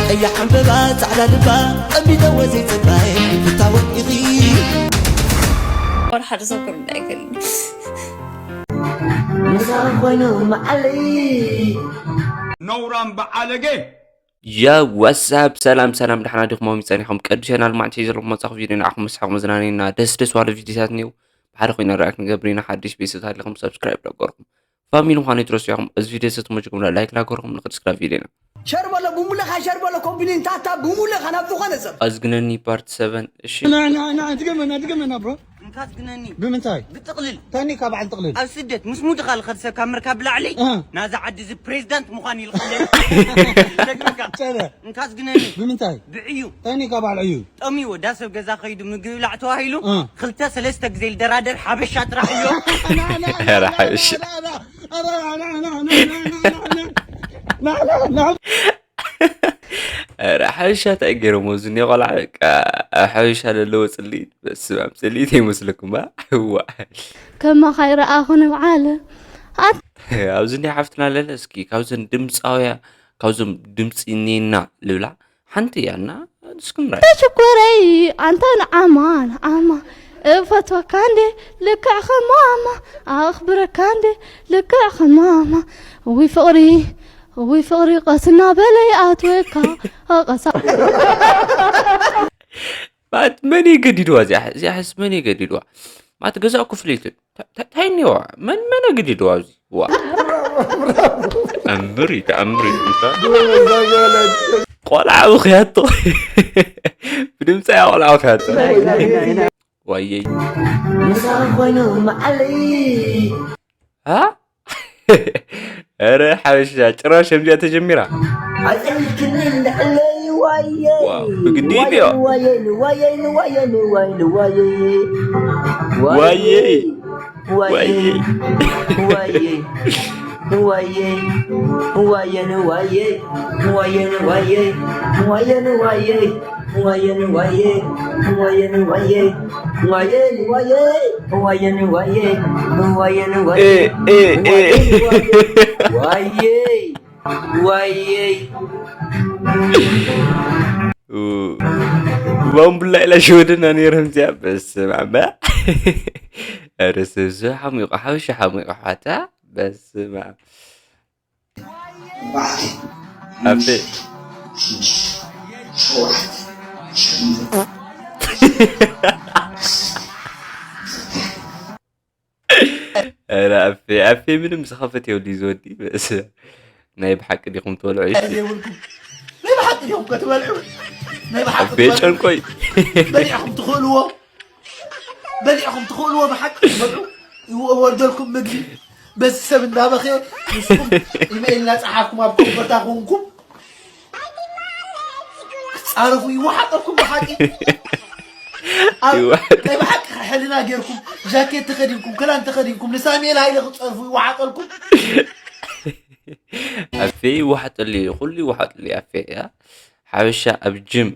ቀያሕ ዕምበባ ጻዕዳ ልባ ቀንቢጠዎ ዘይጽባይ ፍታወት ኢኺ። ወላ ሓደ ሰብ ክርዳ ኣይክእልን። ምሳኻ ኮይኑ መዓለይ። ነውራም በዓለጌ። ያ ዋትሳፕ፣ ሰላም ሰላም፣ ደሕና ዲኹም? ጸኒሖም ቀዱ ቻናል ማዕንቲ ሒዘ ዘለኹ መጻኹ ቪድዮ ንዓኹም መሳሕቕ መዝናነይና ደስ ደስ ዋለ ቪድዮታት እኒው ብሓደ ኮይና ሪኣክት ንገብር ኢና። ሓድሽ ቤተሰብ ኣለኹም ሰብስክራይብ ዳገርኩም ፋሚሊ ምዃኑ ይትረሱ ኢኹም። እዚ ቪድዮ ሰትመችኩም ላይክ ላገርኩም ንክድስክራ ቪድዮና። ሸር በሎ ብሙልኻ ሸር በሎ ኮምፕሊን ታታ ብሙልኻ ናብ ዝኾነ ሰብ ኣዝግነኒ ፓርት ሰቨን። እሺ። ና ና ና ድገመና ድገመና ብሮ። እንካስ ግነኒ ብምንታይ ብጥቕልል ታኒ ካብ በዓል ጥቕልል ኣብ ስደት ምስ ሙድኻ ልኸድሰካ ምርካብ ላዕሊ እ። ናዛ ዓዲ እዚ ፕሬዝዳንት ምዃን ይልኽለካ። ጸረ እንካስ ግነኒ ብምንታይ ብዕዩ ታኒ ካብ በዓል እዩ ጠምዩ ወዳ ሰብ ገዛ ከይዱ ምግቢ ብላዕ ተባሂሉ እ። ክልተ ሰለስተ ግዜ ልደራደር ሓበሻ ጥራሕ እዮ። ኧረ ሓበሻ። ኧረ ሓበሻ እንታይ ገይሮሞ እዚ እኒኦ ቆልዓ በቃ ኣብ ሓበሻ ለለዎ ጽልኢት በስመ ኣብ ጽልኢት ይመስለኩም ባ እዋ ከማኻ ይረኣኹ ንብዓል ኣት ኣብዚ እኒኦ ሓፍትና ለለ እስኪ ካብዘን ድምፃውያ ካብዞም ድምፂ እኒና ልብላ ሓንቲ እያ እና እስክምራ ተሽኮረይ ኣንተ ንዓማ ንዓማ እፈትወካ እንዴ ልክዕ ከማማ ኣኽብረካ እንዴ ልክዕ ከማማ እዊ ፍቕሪ እዊ ፍቕሪ ቀስ እናበለ ይኣትወካ ቀሳ ማለት መን እዩ ገዲድዋ እዚኣ እዚኣ ሕስ መን እዩ ገዲድዋ ማለት ገዛእ ክፍሊት እንታይ እኒዋ መን መን ገዲድዋ ኣብዚ ዋ ተኣምር እዩ ተኣምር እዩ ቆልዓ ብኽያቶ ብድምፂ እያ ቆልዓ ብኽያቶ ዋየይ ምሳኻ ኮይኑ መዓለይ ها ኧረ ሓበሻ ጭራሽ ከምዚኣ ተጀሚራ ኣጸሊልክኒ ንዕለይ ዋየ ዋው፣ ብግዲ እዩ። ዋየ ንዋየ ንዋየ ንዋየ ንዋየ ንዋየ ዋየ ዋየ ዋየ ዋየ ንዋየ ንዋየ ንዋየ ንዋየ ንዋየ ንዋየ ንዋየ ንዋየ ንዋየ ንዋየ ንዋየ ንዋየ ንዋየ ንዋየ ንዋየ ንዋየ ንዋየ እ፣ እ፣ እ። ንዋየ ዋየ ዋየ ኡ፣ ባምቡላ ኢላ ሸወደና ነይሮም እዚኣ በስመ ኣብ ኧረ ሰብ ሰብ ሓሚቑ ሓበሻ ሓሚቑ ኣሕዋታ በስመ ኣብ ኣርባዕተ ኣፌ ሓሙሽተ ሸውዓተ ሸሞንተ ኧረ ኣፌ ኣፌ ምንም ዝኸፈት የብሉ እዩ ዝወዲ በስ ናይ ብሓቂ ዲኹም ትበልዑ እሺ ዘይብልኩም ናይ ብሓቂ ዲኹም ከትበልዑ ናይ ብሓቂ ኣፌ ትበልዑ ጨንቆይ በሊዕኹም ትኽእልዎ በሊዕኹም ትኽእልዎ ብሓቂ ትበልዑ ይወ- ወርደልኩም ምግቢ በዚ ሰብ እንዳበኸ ንስኹም ኢሜይል እናፀሓፍኩም ኣብ ኮንፈርታ ኮንኩም ክትፃረፉ ይወሓጠልኩም ብሓቂ ኣብ ይወሓጥ- ናይ ብሓቂ ሕልና ጌርኩም ጃኬት ተኸዲንኩም ክላን ተኸዲንኩም ንሳሙኤል ሃይለ ክትፀርፉ ይወሓጠልኩም ኣፌ ይወሓጠሉ እዩ ኩሉ ይወሓጠሉ እዩ ኣፌ እያ ሓበሻ ኣብ ጅም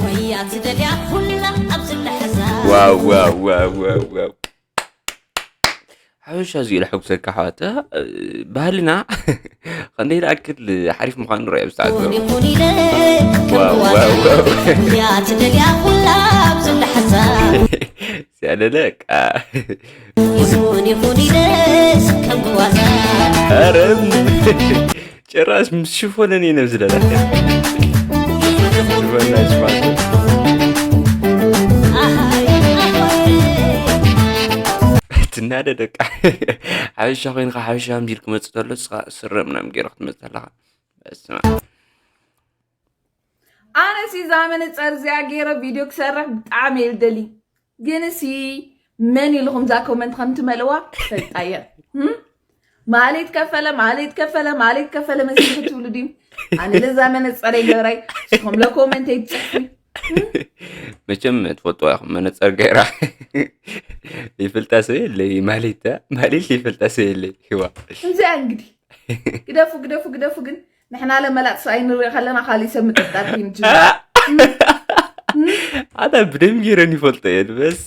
ወያ ትደልያ ኩላ ኣብዚ ለሕዛ ዋው ዋው ዋው ዋው ዋው ሓበሻ እዚኡ ለሐጉሰካ ኣሕዋት እ፣ ባህልና ከንደይ ዝኣክል ሓሪፍ ምዃኑ ንሪኦ ኣብ ዝተዓዘቡ ይኹን ኢለ ዋው ዋው ዋው እያ ትደልያ ኩላ ኣብዚ ለሕዛ ሲያለለቃ ይኹን ይኹን ኢለስ ከም ዋዛ ኣረም ጭራሽ ምስ ሽፎነን እየ ነብዚ ደለካ ሽፎን ናይ ሽፋን ትናደ ደቃ ሓበሻ ኮይንካ ሓበሻ ምዲል ክመፅእ ተሎ ስኻ ስረ ምናምን ገይረ ክትመፅእ ኣለካ በስመ ኣብ ኣነ ሲ እዛ መነፀር እዚኣ ገይረ ቪድዮ ክሰርሕ ብጣዕሚ እየ ዝደሊ ግን ሲ መን ኢልኹም እዛ ኮመንት ከም ትመልእዋ ፈልጣ እየ ማሌት ከፈለ ማሌት ከፈለ ማሌት ከፈለ መሲሉ ክትብሉ ድዩ ኣነ ለዛ መነፀረይ ገብራይ ንስኹም ለኮመንት ኣይትፅሕፉ መቸም ትፈልጥዋ ኢኹም መነፀር ገይራ ይፈልጣ ሰብ የለይ ማሌት ማሌት ይፈልጣ ሰብ የለይ ዋ እዚኣ እንግዲህ ግደፉ ግደፉ ግደፉ ግን ንሕና ለመላጥ ሰብኣይ ንሪኦ ከለና ካሊእ ሰብ ምጥርጣር ኪንጅ ኣታ ብደም ገይረን ይፈልጦ እየን በስ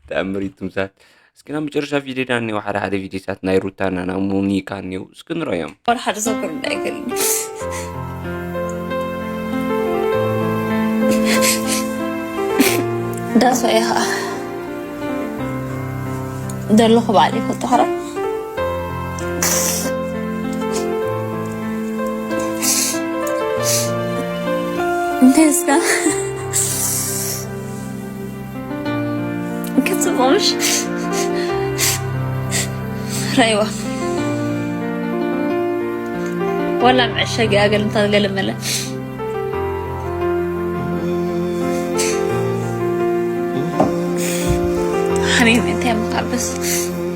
ተኣምር ይትምሳት እስኪ ናብ መጨረሻ ቪድዮና እኒው ሓደ ሓደ ቪድዮታት ናይ ሩታና ናይ ሙኒካ እኒው እስኪ ንረዮም ወላ ሓደ ሰብ ክርዳ ኣይክእልን ዳሶ እየ ከዓ ዘለኹ ባዕለይ ይፈልጦ። ሕራይ እንታይ እስካ ከጽቦምሽ ራይዋ ወላ መዐሸጊ ኣገልምታት ገለመለ። ሓሚም እንታይ ምካበስ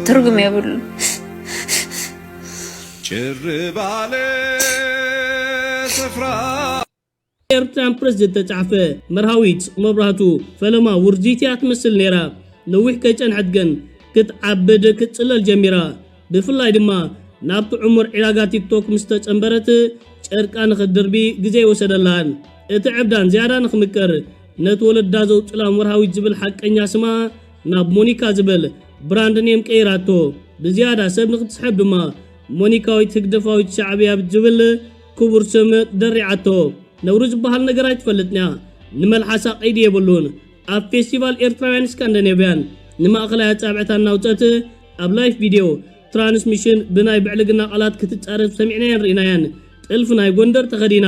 ትርጉም የብሉ። ጭር ባለ ስፍራ። ኤርትራን ፕረስ ዝተጻሕፈ። መርሃዊት መብራህቱ ፈለማ ውርዚት እያ ትመስል ነይራ። ነዊሕ ከይጸንሐት ግን ክትዓብድ ክትጽለል ጀሚራ። ብፍላይ ድማ ናብቲ ዕሙር ዕዳጋ ቲክቶክ ምስ ተጸንበረት ጨርቃ ንኽትድርቢ ግዜ ይወሰደላን። እቲ ዕብዳን ዝያዳ ንኽምቅር ነቲ ወለዳ ዘውጽላ መርሃዊት ዝብል ሓቀኛ ስማ ናብ ሞኒካ ዝብል ብራንድ ኔም ቀይራቶ። ብዝያዳ ሰብ ንኽትስሕብ ድማ ሞኒካዊት ህግደፋዊት ሻዕብያ ዝብል ክቡር ስም ደሪዓቶ። ነውሪ ዝበሃል ነገር ኣይትፈልጥንያ። ንመልሓሳ ቀይዲ የብሉን። ኣብ ፌስቲቫል ኤርትራውያን ስካንዲኔቭያን ንማእኸላይ ኣጻብዕታ እናውጸት ኣብ ላይፍ ቪድዮ ትራንስሚሽን ብናይ ብዕልግና ቃላት ክትጻረፍ ሰሚዕናያን ርኢናያን። ጥልፊ ናይ ጎንደር ተኸዲና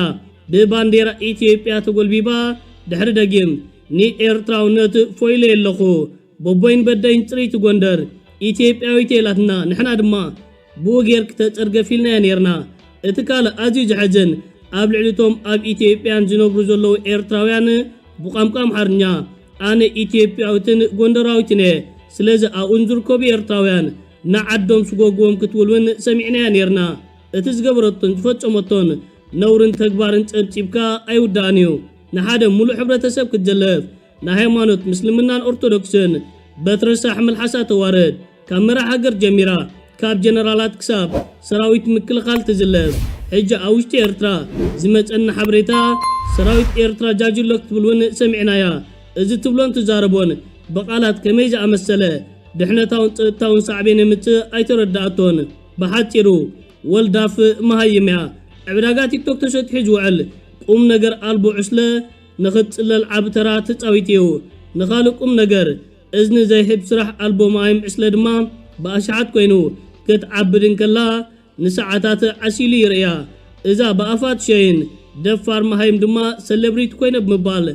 ብባንዴራ ኢትዮጵያ ተጎልቢባ ድሕሪ ደጊም ንኤርትራውነት ፎይለ የለኹ፣ በቦይን በደይን ጽርይቲ ጎንደር ኢትዮጵያዊት እየ ኢላትና፣ ንሕና ድማ ብኡ ጌርኪ ተጸርገፊ ኢልናያ ኔርና። እቲ ካልእ ኣዝዩ ዘሕዝን፣ ኣብ ልዕሊ እቶም ኣብ ኢትዮጵያን ዝነብሩ ዘለዉ ኤርትራውያን ብቋንቋ ኣምሓርኛ፣ ኣነ ኢትዮጵያዊትን ጎንደራዊትን እየ፣ ስለዚ ኣብኡን ዝርከቡ ኤርትራውያን ንዓዶም ስጎግዎም ክትብል እውን ሰሚዕናያ ኔርና። እቲ ዝገበረቶን ዝፈጸመቶን ነውርን ተግባርን ጸብጺብካ ኣይውዳእን እዩ። ንሓደ ሙሉእ ሕብረተሰብ ክትዝልፍ፣ ናይ ሃይማኖት ምስልምናን ኦርቶዶክስን በቲ ረሳሕ መልሓሳ ተዋርድ፣ ካብ መራሕ ሃገር ጀሚራ፣ ካብ ጀነራላት ክሳብ ሰራዊት ምክልኻል ትዝልፍ። ሕጂ ኣብ ውሽጢ ኤርትራ ዝመጸና ሓበሬታ፣ ሰራዊት ኤርትራ ጃጅሎ ክትብል እውን ሰሚዕናያ። እዚ ትብሎን ትዛረቦን ብቓላት ከመይ ዝኣመሰለ ድሕነታውን ጸጥታውን ሳዕቤን የምጽእ ኣይተረዳኣቶን። ብሓጺሩ፣ ወልዳፍ መሃይም እያ። ዕብዳጋ ቲክቶክ ተሸጢሑ ዝውዕል ቁም ነገር ኣልቦ ዕስለ ንኽትጽለል ዓቢ ተራ ተጻዊቱ እዩ። ንኻልእ ቁም ነገር እዝኒ ዘይህብ ስራሕ ኣልቦ መሃይም ዕስለ ድማ ብኣሽሓት ኮይኑ ክትዓብድ እንከላ ንሰዓታት ዓሲሉ ይርእያ። እዛ ብኣፋ ትሸይን ደፋር መሃይም ድማ ሰለብሪቲ ኮይነ ብምባል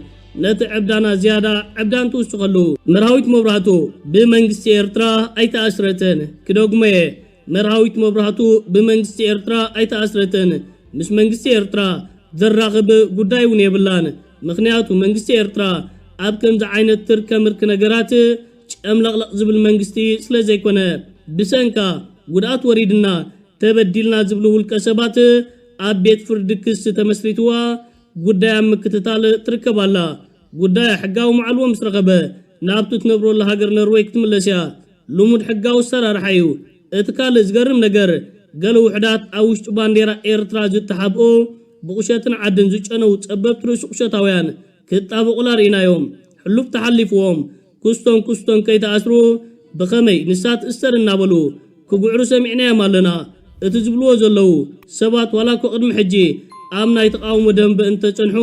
ነቲ ዕብዳና ዝያዳ ዕብዳን ትውስኸሉ። መርሃዊት መብራህቱ ብመንግስቲ ኤርትራ ኣይተኣስረትን። ክደግሞ እየ፣ መርሃዊት መብራህቱ ብመንግስቲ ኤርትራ ኣይተኣስረትን። ምስ መንግስቲ ኤርትራ ዘራኽብ ጉዳይ እውን የብላን። ምኽንያቱ መንግስቲ ኤርትራ ኣብ ከምዚ ዓይነት ትርከ ምርክ ነገራት ጨምለቕለቕ ዝብል መንግስቲ ስለ ዘይኮነ፣ ብሰንካ ጉድኣት ወሪድና፣ ተበዲልና ዝብሉ ውልቀ ሰባት ኣብ ቤት ፍርዲ ክሲ ተመስሪትዋ ጉዳያ ኣብ ምክትታል ትርከብ ኣላ። ጉዳያ ሕጋዊ መዓልቦ ምስ ረኸበ ናብቲ ትነብረሉ ሃገር ኖርወይ ክትምለስ እያ። ልሙድ ሕጋዊ ኣሰራርሓ እዩ። እቲ ካልእ ዝገርም ነገር፣ ገለ ውሑዳት ኣብ ውሽጢ ባንዴራ ኤርትራ ዝተሓብኡ ብቑሸትን ዓድን ዝጨነዉ ጸበብቲ ርእሲ ቁሸታውያን ክጣበቑላ ርኢናዮም። ሕሉፍ ተሓሊፍዎም ክስቶን ክስቶን ከይተኣስሩ ብኸመይ ንሳ ትእሰር እናበሉ ክጉዕሩ ሰሚዕናዮም ኣለና። እቲ ዝብልዎ ዘለዉ ሰባት ዋላ እኮ ቅድሚ ሕጂ ኣብ ናይ ተቓውሞ ደንበ እንተጸንሑ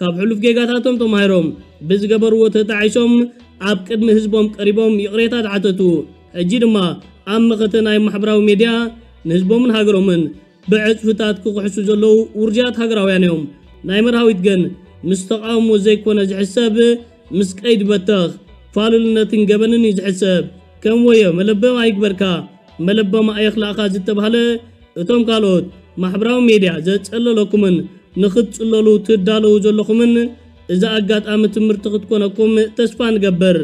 ካብ ሕሉፍ ጌጋታቶም ተማሂሮም ብዝገበርዎ ተጣዒሶም ኣብ ቅድሚ ህዝቦም ቀሪቦም ይቕሬታ ዝሓተቱ፣ ሕጂ ድማ ኣብ መኸተ ናይ ማሕበራዊ ሜድያ ንህዝቦምን ሃገሮምን ብዕጽፍታት ክኽሕሱ ዘለዉ ውርዙያት ሃገራውያን እዮም። ናይ መርሃዊት ግን ምስ ተቓውሞ ዘይኮነ ዝሕሰብ፣ ምስ ቀይዲ በተኽ ፋሉልነትን ገበንን እዩ ዝሕሰብ። ከም ወዮ መለበማ ይግበርካ፣ መለበማ ኣየኽላእካ ዝተባህለ፣ እቶም ካልኦት ማሕበራዊ ሜድያ ዘጸለለኩምን ንኽትጽለሉ ትዳለዉ ዘለኹምን፣ እዛ ኣጋጣሚ ትምህርቲ ክትኮነኩም ተስፋ ንገብር።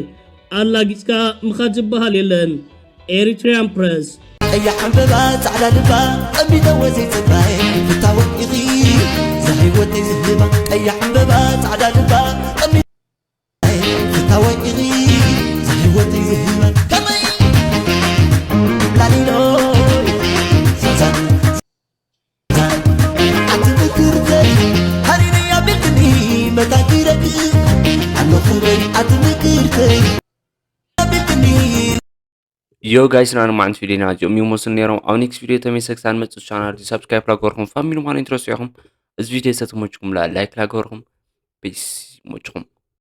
ኣላጊጽካ ምኻድ ዝበሃል የለን። ኤሪትሪያን ፕረስ። ቀያሕ ዕምበባ ጻዕዳ ልባ ጠሚተወ ዘይጽባየ ፍታወት ኢኺ ዝህይወተይ ዝህባ ቀያሕ ዕምበባ ጻዕዳ ልባ ጠሚ ፍታወት ኢኺ ዝህይወተይ ዝህባ ከመይ ላሊሎ ሳንሳን ኣቲ ምክርተይ ሃሪኒ ኣቢልክኒ መታኪረክ ኣለኹ በይ ኣቲ ምክርተይ ኣቢልክኒ ዮ ጋይስ፣ ናይ ሎማዓንቲ ቪድዮና እዚኦም ይመስሉ ነይሮም። ኣብ ኔክስት ቪድዮ ተመሊሰ ክሳብ ንመጽእ ቻናል ሳብስክራይብ ላገበርኩም ፋሚሊ ምዃኑ ኣይትረስዑ ኢኹም። እዚ ቪድዮ ዝተመችኩም ላይክ ላገበርኩም ፒስ ይመችኹም።